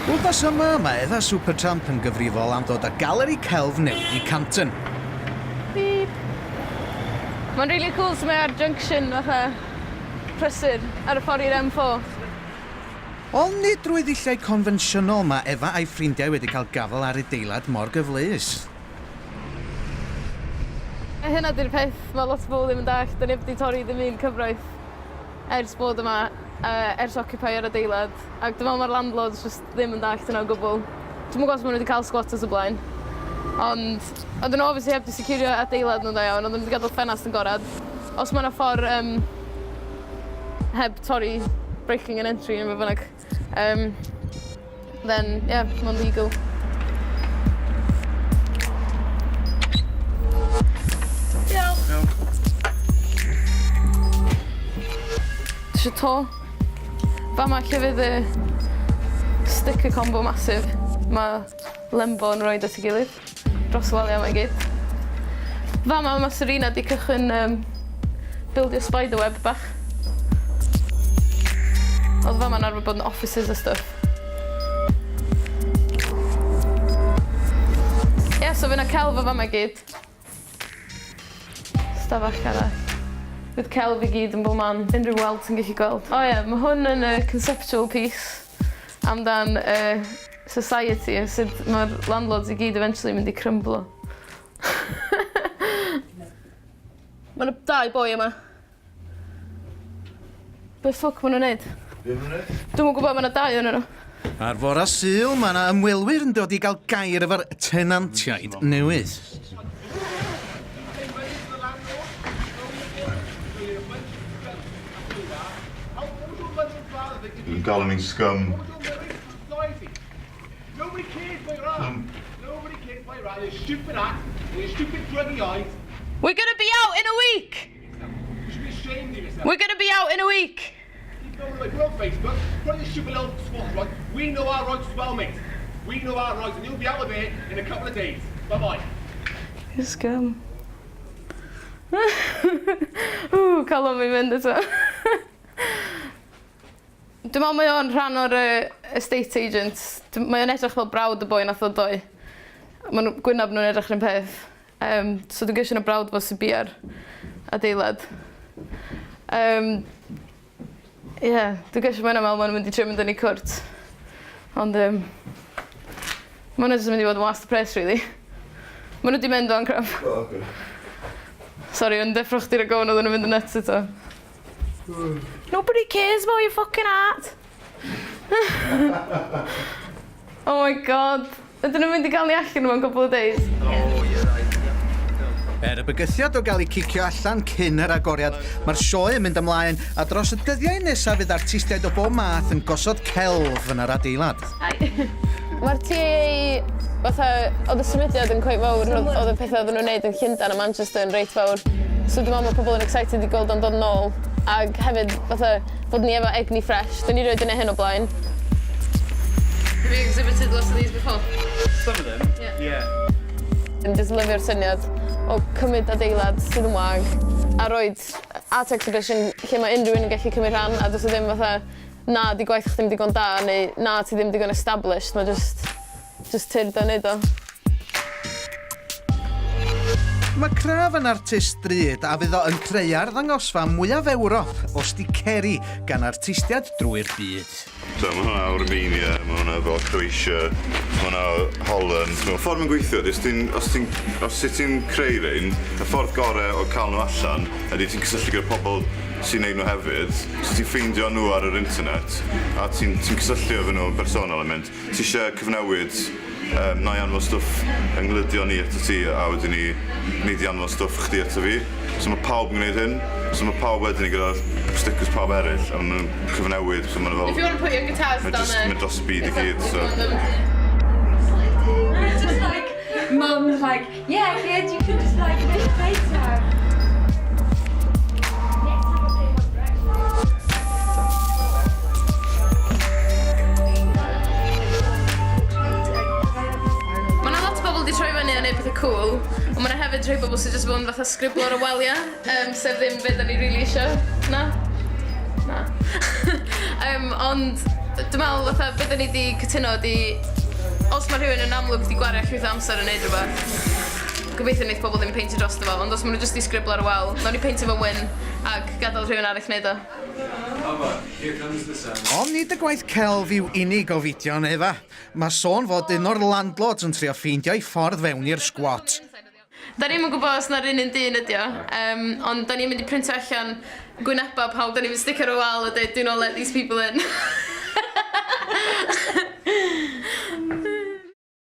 Wythnos yma, mae Efa Supertramp yn gyfrifol am ddod â galeri celf newydd i Canton. Beep. Mae'n rili cŵl su' mae ar junction fatha prysur ar y ffor i'r Em four. Ond nid drwy ddulliau confensiynol mae Efa a'i ffrindiau wedi cael gafael ar adeilad mor gyfleus. A hynna 'di'r peth ma' lot o bobol ddim yn dallt, 'dan ni 'eb 'di torri ddim un cyfraith ers bod yma, yy ers occupio'r adeilad, ac dwi me'wl ma'r landlords jyst ddim yn dallt hynna o gwbwl. Dwi'm yn gwbo os ma' nw wedi ca'l squatters o blaen, ond odden nw obviously heb 'di securio adeilad nw'n dda iawn, odden nw 'di gadal ffenast yn gorad. Os ma' 'na ffor yym heb torri breaking and entry ne' be' bynnag yym then ie ma'n legal. Diolch. Iawn. Tisio to? Fama lle fydd y sticker combo massive ma' Lembo yn roid at 'i gilydd dros y walia 'ma i gyd. Fama ma' Serena 'di cychwyn yym bildio spider web bach. Odd fama'n arfer bod yn offices a stwff. Ie so fy' 'na celf y' fama i gyd. Stafell arall. Fydd celf i gyd yn bo' man. Unryw wal ti'n gellu gweld. O ie ma' hwn yn yy conceptual piece amdan yy society a sut ma'r landlords i gyd eventually mynd i crymblo. Ma' 'na dau boi yma. Be' ffwc ma' nw'n neud? Be' ma' nw'n neud? Dwi'm yn gwbo ma' 'na dau onyn nw. Ar fora Sul ma' 'na ymwelwyr yn dod i gael gair efo'r tenantiaid newydd. Dwi'n galw ni'n scum. We're gonna be out in a week! We're gonna be out in a week! You scum. Ww, calon fi'n mynd eto. Dwi me'wl mae o'n rhan o'r yy estate agent. Dw- mae o'n edrych fel brawd y boi nath ddod ddoe. Ma' nw gwynab nw'n edrych yr un peth. Yym so dwi'n gesio 'na brawd fo sy bia'r adeilad. Yym. Ie dwi gesio ma' wnna me'wl ma' n'w mynd i trio mynd â ni i cwrt. Ond yym ma' wnna jys yn mynd i fod yn wast o pres rili. Ma' n'w 'di mynd ŵan crap. O oce. Sori o'n deffro chdi rag ofn odden nw'n mynd yn nyts eto. Nobody cares about your fucking art. Oh my God. Ydyn nhw'n mynd i gael ni allan mewn couple of days? Er y bygythiad o gael eu cicio allan cyn yr agoriad, mae'r sioe yn mynd ymlaen a dros y dyddiau nesaf fydd artistiaid o bob math yn gosod celf yn yr adeilad. Hi. Mae'r TAA fatha, oedd y symudiad yn cweit fawr, oedd y pethau oedden nhw'n neud yn Llundain a Manchester yn reit fawr. So dwi'n meddwl mae pobl yn excited i gweld o'n dod nôl. Ag hefyd fatha fod ni efo egni ffresh. 'Dyn ni rioed 'di neud hyn o blaen. Have you exhibited lots of these before? Some of them. Yeah. Yeah. Dwi'n jyst lyfio'r syniad o cymryd adeilad sydd yn wag a roid art exhibition lle ma' unrhyw un yn gallu cymryd rhan a do's 'na ddim fatha na 'di gwaith chdi 'im digon da neu na ti ddim digon established ma' jyst Jyst tyrd a neud o. Mae Craf yn artist stryd a fydd o yn creu arddangosfa mwyaf Ewrop o sticeri gan artistiaid drwy'r byd. So ma' hwnna o Romania, ma' hwnna o Croatia, ma' hwnna o Holland. T'mo' ffordd ma'n gweithio ydi os ti'n os ti'n os wyt ti'n creu rein, y ffordd gore o ca'l nw allan ydi ti'n cysylltu gyda pobol sy'n neud nw hefyd. So ti'n ffeindio nw ar yr internet a ti'n ti'n cysylltu efo nw yn bersonol a mynd Ti isie cyfnewid yym nai anfon stwff yng nghlydion i atat ti a wedyn 'ny nei di anfon stwff chdi ato fi. So ma' pawb yn gneud hyn. So ma' pawb wedyn 'ny gyda stickers pawb eryll a ma' nw'n cyfnewid so ma' nw fel... If you wanna put your guitars Mae down jyst there. mynd dros y byd i gyd so. Just like mum's like, yeah kid, you can just like make playtime. Ma' 'na lot o bobol 'di troi fyny a neud petha cŵl, on' ma' 'na hefyd rhei bobol sy jyst fod yn fatha sgriblo ar y walia, yym sef ddim be' 'dan ni rili isio. Na? Na. Yym ond... Dwi'n meddwl fatha be 'dan ni 'di cytuno ydi os ma' rhywun yn amlwg 'di gwario llwyth o amser yn neud rwbath, gobeithio neith pobol ddim peintio drosto fo, ond os ma' nw jyst 'di sgriblo ar y wal, nawn ni peintio fo'n wyn ag gadal rhywun arall neud o. Here comes the sun. Ond nid y gwaith celf yw unig gofidion Efa. Mae sôn fod un o'r landlords yn trio ffeindio'i ffordd fewn i'r sgwat. Da ni'm yn gwybod os na'r un un dyn ydi o, yym, ond da ni'n mynd i printio allan gwyneba pawb, da ni'n mynd i sticio ar y wal a deud do not let these people in.